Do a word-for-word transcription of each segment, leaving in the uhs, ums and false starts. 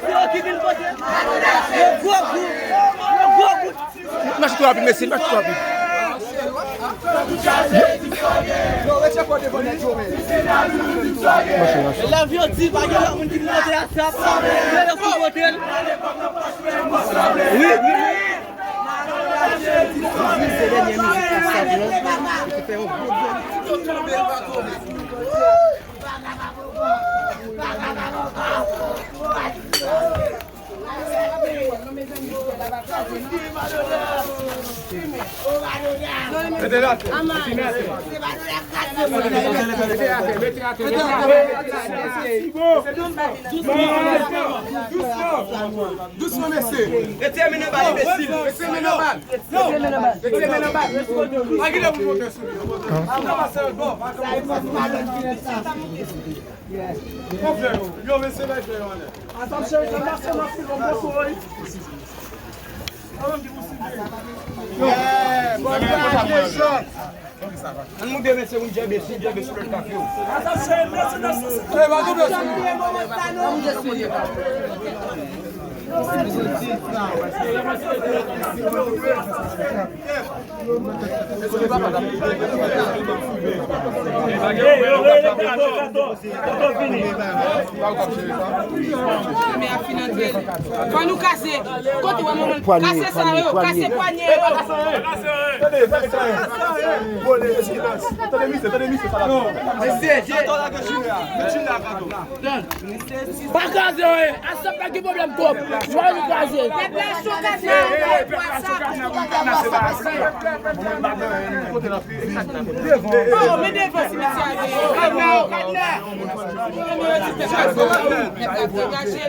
Yo ki vin pote. Yo gwo gout. Yo gwo gout. Mache twò rapid, mesye, mache twò rapid. Mache, mache. Lè yo di, pa gen lòt moun ki vin pote asap. Yo, yo pou pote l. Wi, wi, wi. Se dènye mizik asap la. Ki fè yon gwo bèl. Dousman, mesye. Retire men nan bal, enbesil. Retire men nan bal. Retire men nan bal. Pa gen lè pou monte sou li. An pase bon. Bon, frè yo. Yo, mesye, bay flè yo anlè. Atap cheri, sa pase nan fil, on bon souri. Ann moute mesye moun djèbe sou djèbe sou lòt kafyo. Atap cheri, mesye, mesye. Fò nou kase. Kote w wè manman l kase sa yo, kase pwanye yo. Tande, tande, tande. Tande misye, tande misye, sa la. Mesye, atò lage chire a. Met chire a, kato. Pa kraze anyen. Asap pa gen pwoblèm twòp. Jwenn kraze. Pèp la cho kadna. Pèp la cho kadna, wi, kadna se bagay. Oh, men devan simityè a gen kadna.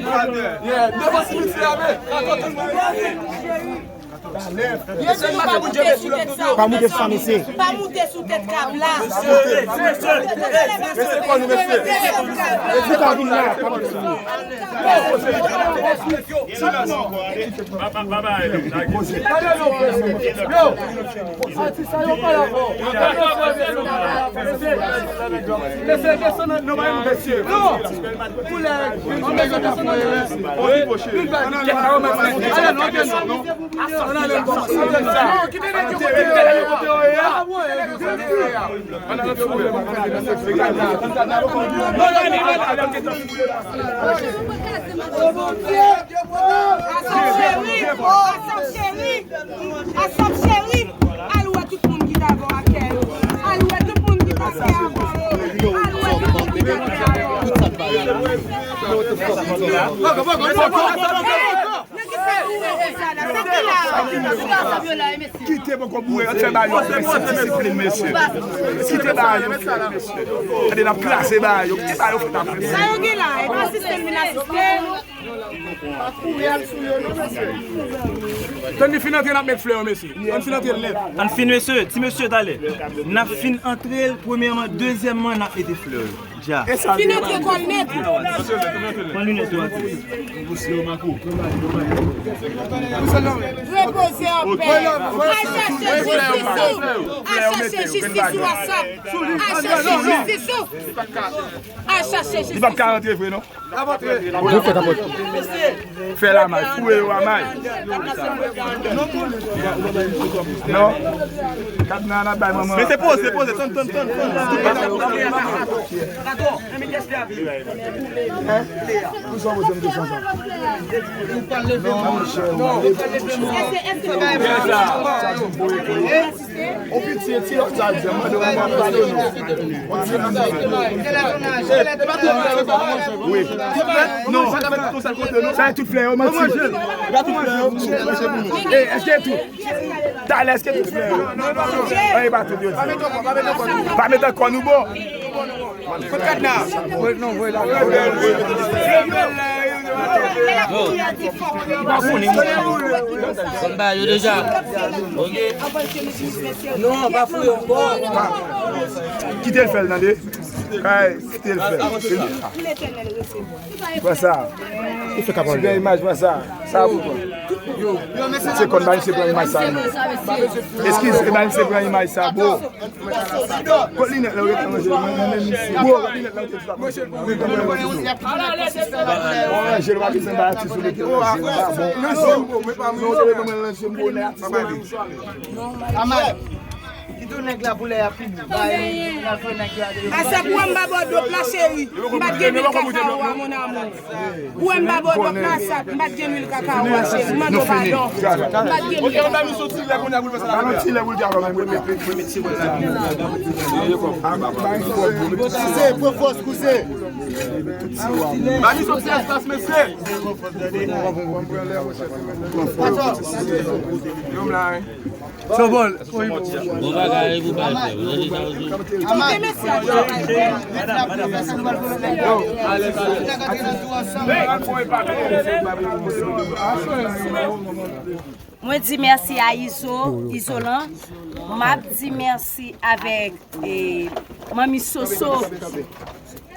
Kadna. Yeah, devan simityè a, men. Pa moute sou tèt sa, mesye. Pa moute sou tèt kab la. Mesye, kwa nou, mesye. Mesye, kwa nou, mesye. Mesye, desann nan, non, mesye. Non. Pou lè, mesye, desann nan. Vin pa, vin pa, vin pa. Alè, non, alè, non. Asap cheri, Asap cheri, Asap cheri, al wè tout moun ki dakò ak kè yo. Al wè tout moun ki dakò avè yo. Al wè tout moun ki dakò avè yo. Kite poko boure, ann fè bagay yo fè disiplin, mesye. Kite bagay yo fè disiplin, mesye. Gade, n ap kraze bagay yo. Kite bagay yo fè tapè. Sa yo gen la, e pa asiste l vin asiste. Tann li fin antre, n ap met flè yo, mesye. Ann fin antre l nèt. Ann fin, mesye, ti mesye talè. N ap fin antre l, premyèman, dezyèmman, n ap mete flè yo. Fin antre kò l nèt. Pran linèt ou, atis. Repoze anpè. Al chache jistis ou. Al chache jistis ou, Asap. Al chache jistis ou. Al chache jistis ou. Li p ap ka rantre vre, non. Fè la may, foure yo a may. Non. Kadna n ap bay manman. Men se poze, poze, tann, tann, tann, tann. Hein? Pou sa w poze m kesyon sa? Non, monchè. Non. On piti, ti lòt sa di, mwen de mwen pale nou. On ti moun. Wi. Non. Sa e tout flè yo, manti. E pa tout flè yo. E, èske tout? Talè, èske tout flè yo? An, e pa tout yo di. Pa met ankò, nou bon. Kot kadna? Voye non, voye la. Konn ba yo deja. Ok. Non, pa fouye ankò. Kite l fè l, tande. Ay, kite l fè l. Pran sa. Ou fè kapab. Ti gen imaj, pran sa. Sa pou pran. Se konn pa misye pran imaj sa non. Eskize, pa misye pran imaj sa, bro. Kot linèt la ou te aranje? Mwen menm misye. Bro, kot linèt la ou te aranje? Ou pa bezwen bay atis ou te aranje, ou pa bon. Non, ou te mete mwen nan jeu, bro, nan atis. Aman. Kite nèg la pou lè y ap fini. Bay, n ap jwe nèg la de. Asap, ou wè m pa ba w dòp la, cheri. M pa t gen lwil kakao a, mon amour. Ou wè m pa ba w dòp la, Asap. M pa t gen lwil kakao a, cheri. M mande w padon. M pa t gen lwil kakao. Kouzen, pran fòs, kouzen. Ba nou soti espas, mesye. Yo, m la, wi. Bon bagay, pou bay fè. Ou tande sa, ou tande sa. Mwen di mèsi a Izo, Izolan. M ap di mèsi avèk, eh, Manmi Soso,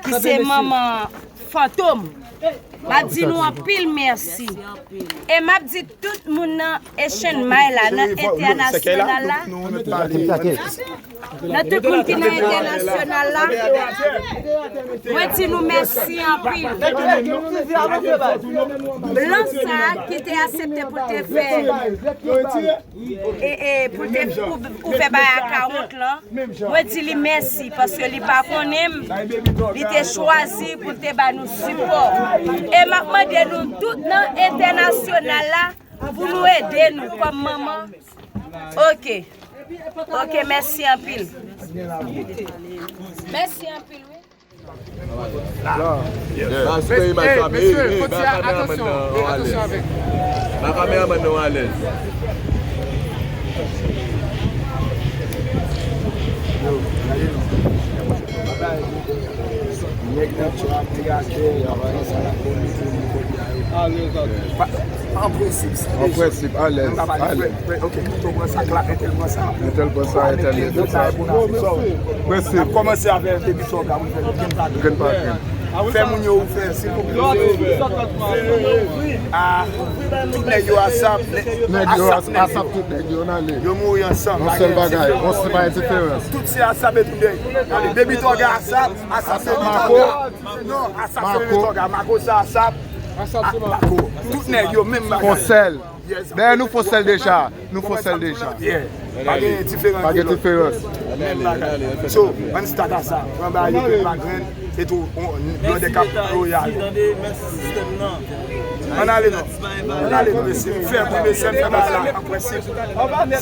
ki se manman Fantom. M ap di nou anpil mèsi. E m ap di tout moun nan Asian Mile la, nan entènasyonal la, nan tout moun ki nan entènasyonal la, mwen di nou mèsi anpil. Blan sa a ki te aksepte pou l te fè, e, e, pou l te, pou, pou fè bagay a kawont lan, mwen di li mèsi, paske li pa konnen m. Li te chwazi pou l te ba nou sipò. E m ap mande nou tout nan entènasyonal la pou nou ede nou kòm manman. Ok. Ok, mèsi anpil. Mèsi anpil, wi. Ba kameramann nan, eh, eh, ba kameramann nan, oh, alèz. Ba kameramann nan, oh, alèz. Nèg nan tchwa, teyatè, y ap pran sa la, pou nou, pou nou, pou nou. An prensip, si An prensip, alèz, alèz. Ok, tou pran sa, klak, entèl pran sa. Entèl pran sa, entèl li pran sa. Prensip. N ap kòmanse avè Baby Soga, pou fè grenn pa grenn. Grenn pa grenn. Fè moun yo ouvè, silvouplè. Ah, tout nèg yo Asap, nèg yo Asap, tout nèg yo nan li. Yo mouri ansanm. Yon sèl bagay, yon sèl bagay diferans. Tout se Asap e tout nèg. Baby Soga Asap, Asap Baby Soga. Non, Asap se Baby Soga. Mako se Asap. Asap se Mako. Tout nèg yo menm bagay. Fon sèl. Dayè nou fon sèl deja. Nou fon sèl deja. Pa gen diferans. Pa gen diferans. Menm bagay. So, ann start a sa. Pran bagay yo grenn pa grenn. E tou, blòdè k ap loyal. Ann ale non. Ann ale non, mesye. Fè bri, mesye, fè bagay la an prensip.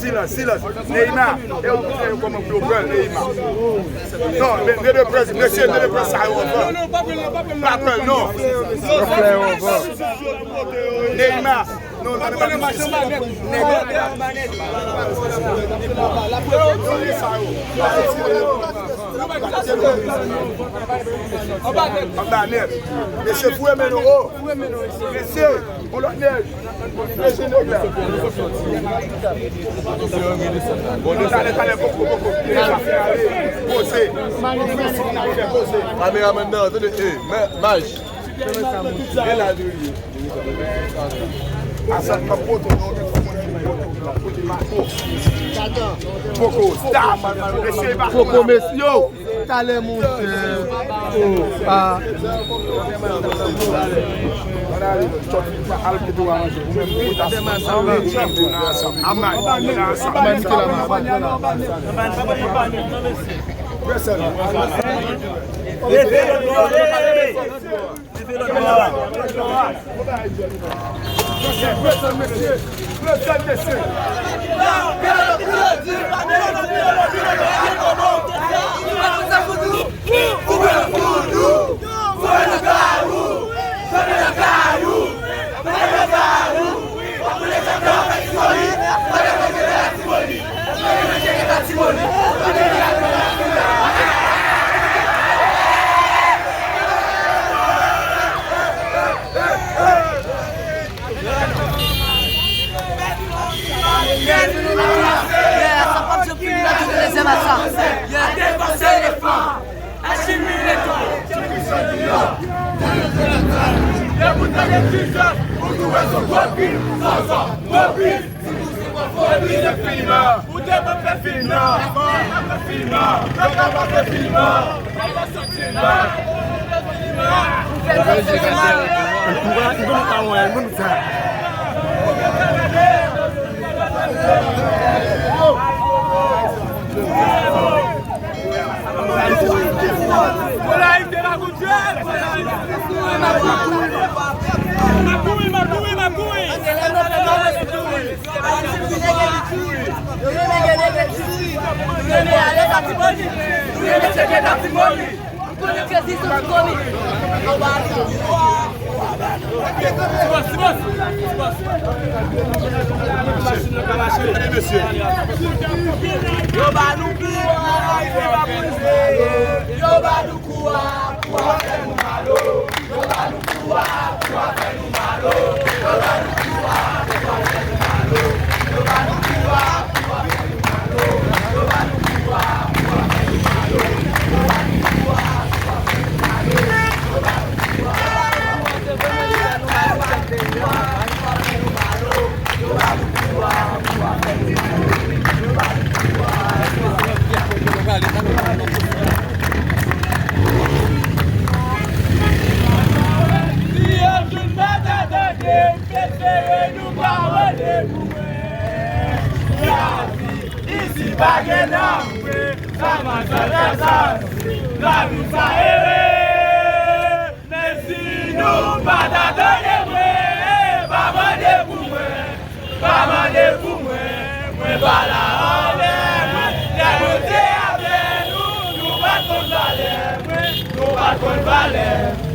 Silans, silans. Neymar, e ou, e ou kòman pou yo pran Neymar? Non, men, men de prens, mesye, men de prens sa yo ankò. Pa pran, non. Neymar. Non, non, non, non. Anba nèt. Mesye, foure men nou, o. Mesye, yon lòt nèg. Mesye, nèg la. Bon, talè, talè, poko, poko. Poze. Kameramann nan, tande, eh, men, maj. Gen la di wi. Asap pa poto non, tout moun ki poto, kote Mako. Poko, stop. Mesye, pa Poko, mesye, yo. Talè, monchè. Oh, ah. Al poto a manje. Ou menm, ou ta Amay, Amay, Amay, Amay, Amay. Leve lòt bò, leve! Leve lòt bò a. Mesye, mesye, mesye, mesye. Nou wè se gwo krim, sa, sa, gwo krim. Ou te pran fè fim nan. Ou te pran fè fim nan. Yo ba nou kou a, yo ba nou kou a, kou a fè nou mal o. Yo ba nou kou a, kou a fè nou mal o. Yo ba nou kou a, kou a fè nou mal o. Yo ba nou kou a, kou a fè nou mal o. Yo ba nou kou a, kou a fè nou mal o. Yo ba nou kou a, kou a fè nou mal o. Yo ba nou kou a, kou a fè nou mal o. Yo ba nou kou a, kou a fè nou mal o. Isi pa gen nanm vre, sa masak la sa, lavi sa ere. Men si nou pa ta tande mwen, pa mande pou mwen, pa mande pou mwen, mwen pa la anlè mwen. Lè mwen te avè nou, nou pa t konn valè mwen, nou pa t konn valè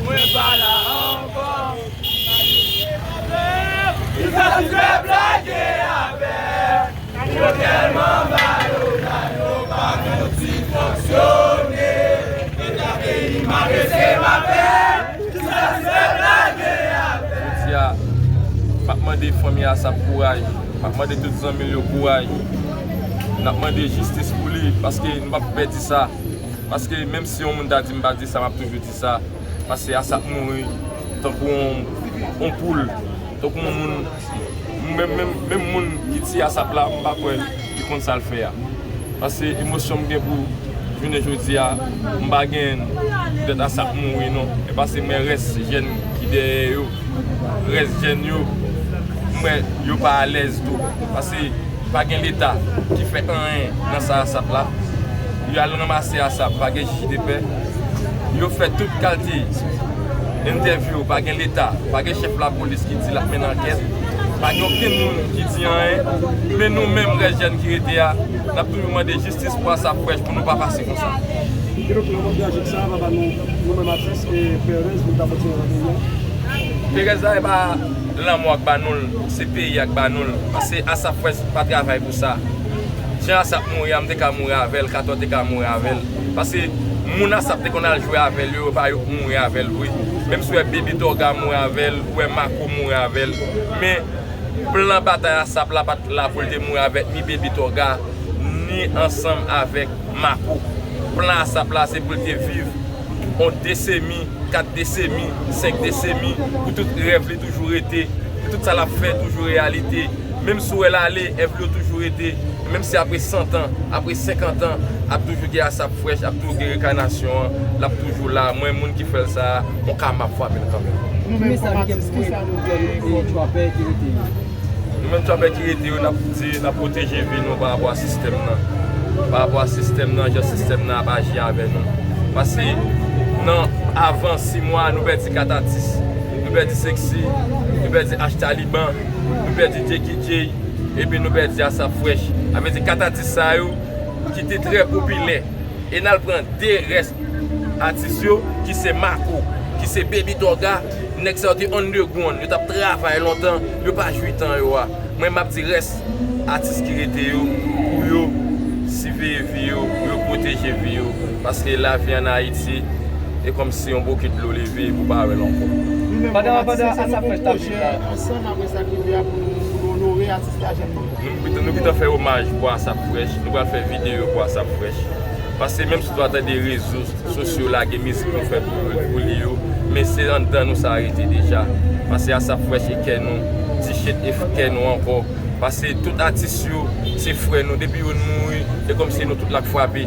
mwen, pa la ankò. Kisa ti pèp la gen avè? Yo tèlman ba yo la, yo pa fouti fonksyone. Leta peyi m ap rete m ap fè. Kisa ti pèp la gen avè? Jodi a, m ap mande fanmi ASAP kouraj. M ap mande tout zanmi l yo kouraj. N ap mande jistis pou li, paske nou p ap pèdi sa. Paske menm si yon moun ta di m pa di sa, m ap toujou di sa. Paske ASAP mouri tankou yon, yon poul, tankou yon moun. Menm, menm, menm moun ki tiye ASAP la, m pa kwè li konn sa l fè a. Paske emosyon m gen pou jounen jodi a, m pa gen poutèt ASAP mouri non. E paske m wè rès jèn ki dèyè yo, rès jèn yo, m wè yo pa alèz tou. Paske pa gen Leta ki fè anyen nan sa ASAP la. Yo al ranmase ASAP, pa gen jij de pè. Yo fè tout kalte entèvyou, pa gen Leta, pa gen chèf lapolis ki di l ap mennen ankèt. Pa gen okenn moun ki di anyen. Men nou menm, rès jèn ki rete a, n ap toujou mande jistis pou ASAP Fresh pou nou pa pase konsa. Kidonk, nan mòd trajik sa a, papa, nou, nou menm atis, e perèz, nou ta pòte nan peyi a. Perèz la, e pa lanmò a k ba nou l, se peyi a k ba nou l. Paske ASAP Fresh pa travay pou sa. Jan ASAP mouri a, m te ka mouri avè l, Katò te ka mouri avè l. Paske moun ASAP te konn al jwe avè l yo, e pa yo k mouri avè l vre. Menm si w wè Baby Torga mouri avè l, ou wè Mako mouri avè l. Men plan batay ASAP la pa t la pou l te mouri avèk ni Baby Torga, ni ansanm avèk Mako. Plan ASAP la, se pou l te viv yon desemi, kat desemi, senk desemi, pou tout rèv li toujou rete, pou tout sa l ap fè toujou reyalite. Menm si w wè l ale, èv li yo toujou rete. Menm si apre sant an, apre senkant an, ap toujou gen ASAP Fresh, ap toujou gen reyinkanasyon an, l ap toujou la. Mwen, moun ki fè l sa a, yon kama ap frape l kanmenm. Nou menm kòm atis, kisa nou jwenn e trapè ki rete yo? Nou menm trapè ki rete yo, n ap di, n ap pwoteje vi nou pa rapò a sistèm nan. Pa rapò a sistèm nan, jan sistèm nan ap aji avè nou. Paske nan avan sis mwa, nou pèdi kat atis. Nou pèdi Sexy, nou pèdi H Taliban, nou pèdi Jackie J, epi nou pèdi ASAP Fresh. Sa vle di kat atis sa yo ki te trè popilè. E n al pran de rès atis yo, ki se Mako, ki se Baby Torga, nèg sa yo te underground, yo t ap travay lontan, yo pa jwi tan yo a. Mwen, m ap di rès atis ki rete yo, pou yo siveye vi yo, pou yo pwoteje vi yo, paske lavi ann Ayiti, e kòmsi yon bokit dlo leve, pou pa wè l ankò. Pandan, pandan ASAP Fresh t ap viv la. Ansanm apre sa k rive a pou nou, pou nou onore atis la, jèn nan. Nou gentan, nou gentan fè omaj pou ASAP Fresh, nou pral fè videyo pou ASAP Fresh. Paske menm si w ta tande rezo sosyo lage mizik nou fè pou, pou li yo, men se anndan nou sa rete deja. Se ASAP Fresh e kè nou, T-shirt e kè nou ankò. Paske tout atis yo, se frè nou. Depi youn mouri, se kòmsi nou tout la k frape.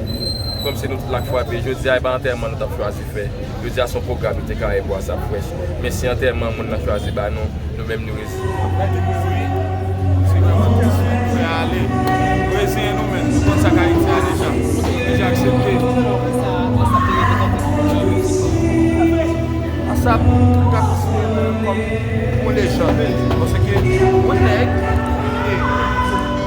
Kòmsi nou tout la k frape. Jodi a, e pa antèman nou t ap chwazi fè. Jodi a, se yon pwogram nou te kare pou ASAP Fresh. Men se antèman moun nan chwazi ba nou, nou menm nou resi. Fè ale. Reziyen nou menm. Nou konn sa k Ayiti a deja. Deja aksepte. ASAP, nou ka konsidere nou kòm yon lejann. Paske yon nèg, e,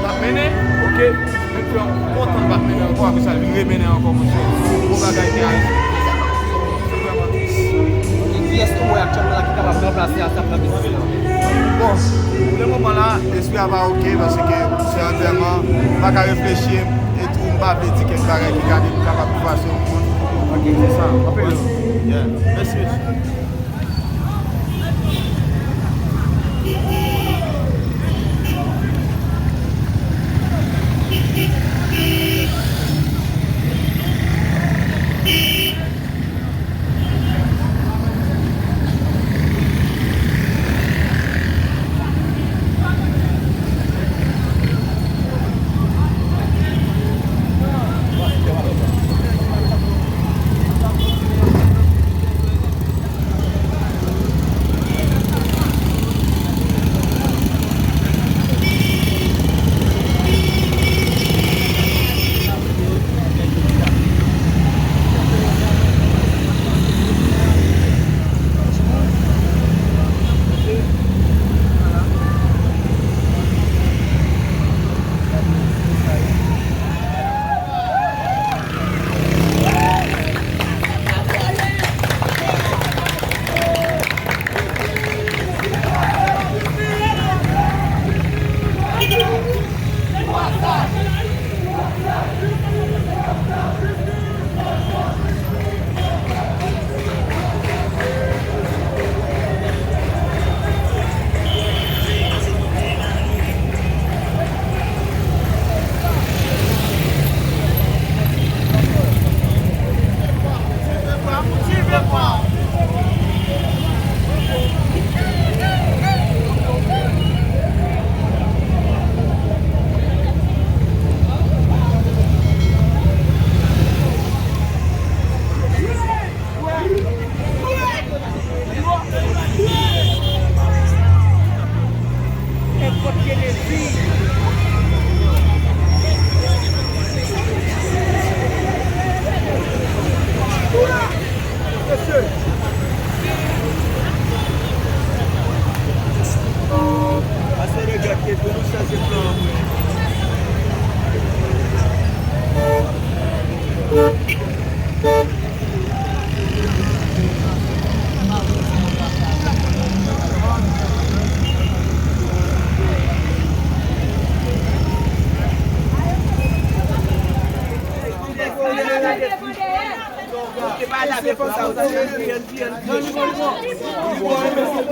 l ap mennen, oke, nou fè yon bon tan l pa t mennen ankò, apre sa, l vin remennen ankò, monchè. Bon bagay, T H. Se vrèman tris. E kiyès nou wè aktyèlman la ki kapab ranplase ASAP nan biznis lan? Bon, pou le moman la, espri a pa oke, paske se antèman, m pa ka reflechi, e tou, m pa vle di kèk bagay ki ka kapab efase yon moun. Ok, se sa. Anpil love. Yeah. Mèsi, mesye.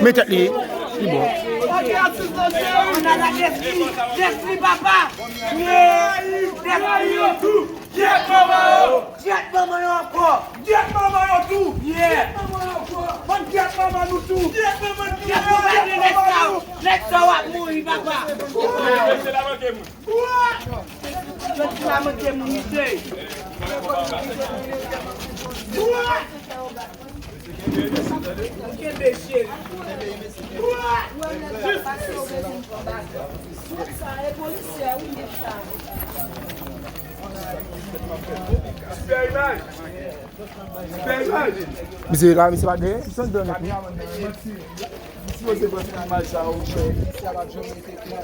Men tèt li, li bon. Dèfli, dèfli, papa. Dèfli yo tou. Gyèt manman yo! Gyèt manman yo ankò! Gyèt manman yo tou! Yeah! Gyèt manman yo ankò! Bann gyèt manman nou tou! Gyèt manman nou tou! Nèg sa yo ap mouri, papa! Mesye la manke m. Jodi la manke m, misye! Kenbe, cheri. Jis. Sa e polisye, wi, men sa. Super imaj. Super imaj. Misye la, misye pa dèyè, misye anndan nèt, wi. Misye sipoze pran imaj sa, wi, chè. Misye pa janm rete klè.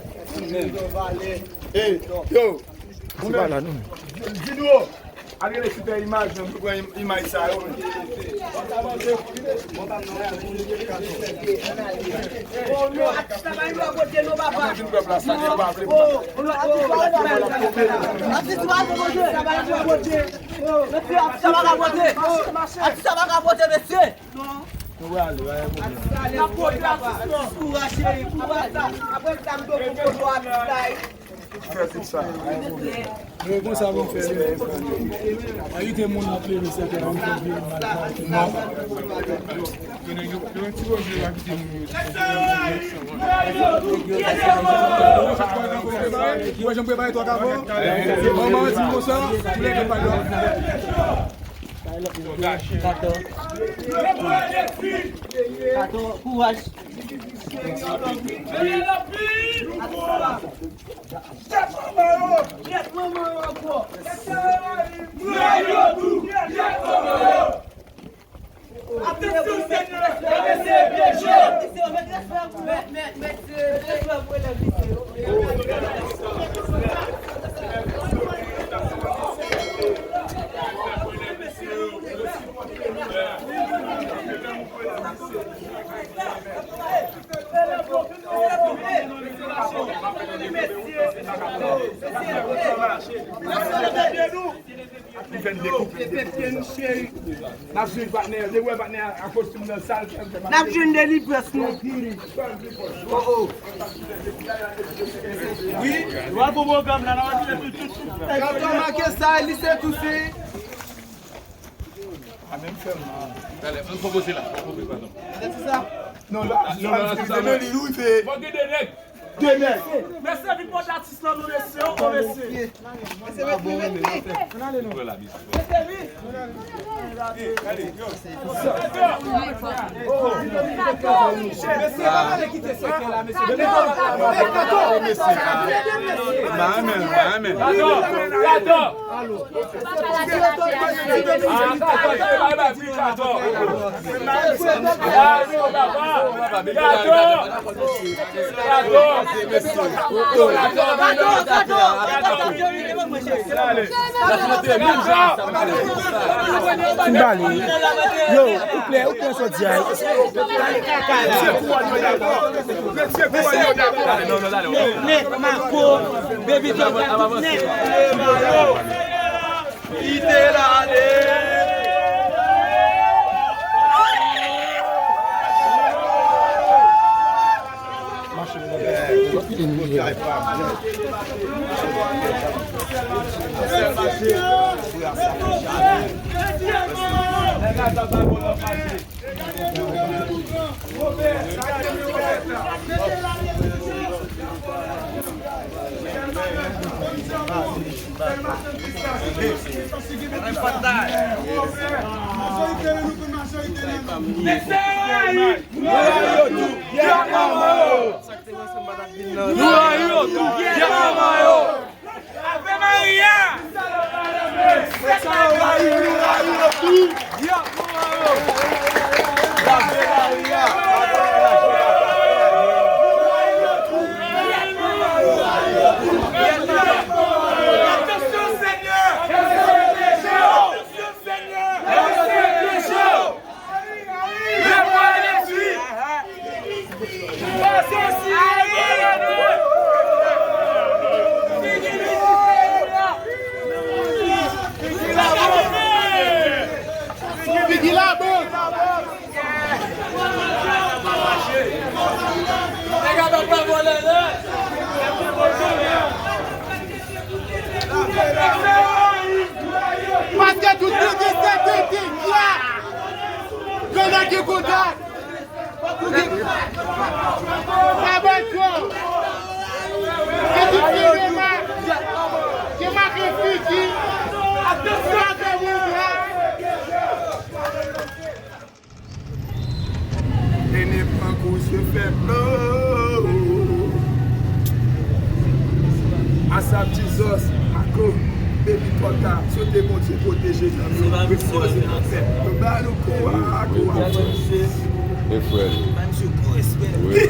Hey, yo. Misye pa la, non. Di nou. Al rele Super Imaj, nou pran im-, imaj sa yo. Atis la pa yon lòt kote non, papa. Atis pa yon lòt kote. Atis pa yon lòt kote. Atis pa yon lòt kote. Atis pa yon lòt kote, mesye. N ap pwodui atis, kouraj, cheri, kouraj. Apre sa, m do pou pwodui atis la. Fè tout sa. E konsa nou fè li. Envite moun ap leve sèt è, nou fè vye mal. Non. Ou wè jan m prepare twa kavan? Manman di m konsa, koulè gen pa dò. Kato. Kato, kouraj. Atansyon, Senyè, mesye, byen jwe. N ap jwenn delivrans nou. Wi, w ap pran pwogram la, n ap vin tout, tout, tout. Kanton make sa, li se tou se. A menm fè m. Talè, ann pran poze la, pran poze, padon. Gade sa. Non, la, non, la, la, la, la. Fò gen de nèg. De nèg. Mesye, vin pote atis lan, non, mesye, oh, mesye. Mesye, met li, met li. Ann ale, non. Mesye, vin. Gade, yo. Mesye, pa pale kite sèkèy la, mesye. Mesye, pa pale. Ba men, ba men. Gadò, gadò. Yo, ou klè, ou klè sa w di a. Nèg, nèg, Mako, Baby Dolls, tout nèg. Kite l ale. Nou rayi yo tou, y ap mama yo. Nou rayi yo tou, y ap mama yo. Ave Maria! Sa yo rayi, nou rayi yo tou. Ave Maria! Atansyon, Senyè! Atansyon, Senyè! Atansyon, Senyè! Paske tout nèg se tete, ya. Grann nèg gen kontak. Pa bay twò. Ke tout figi mak, ke mak figi. Attention, attention. Nene pran kou se fèt lo. Asap, Jesus, Mako, Baby Pòta, swete Bondye pwoteje nan nou. Repoze nan pè. Nou ba nou kou a, kou a. E frè. Wi.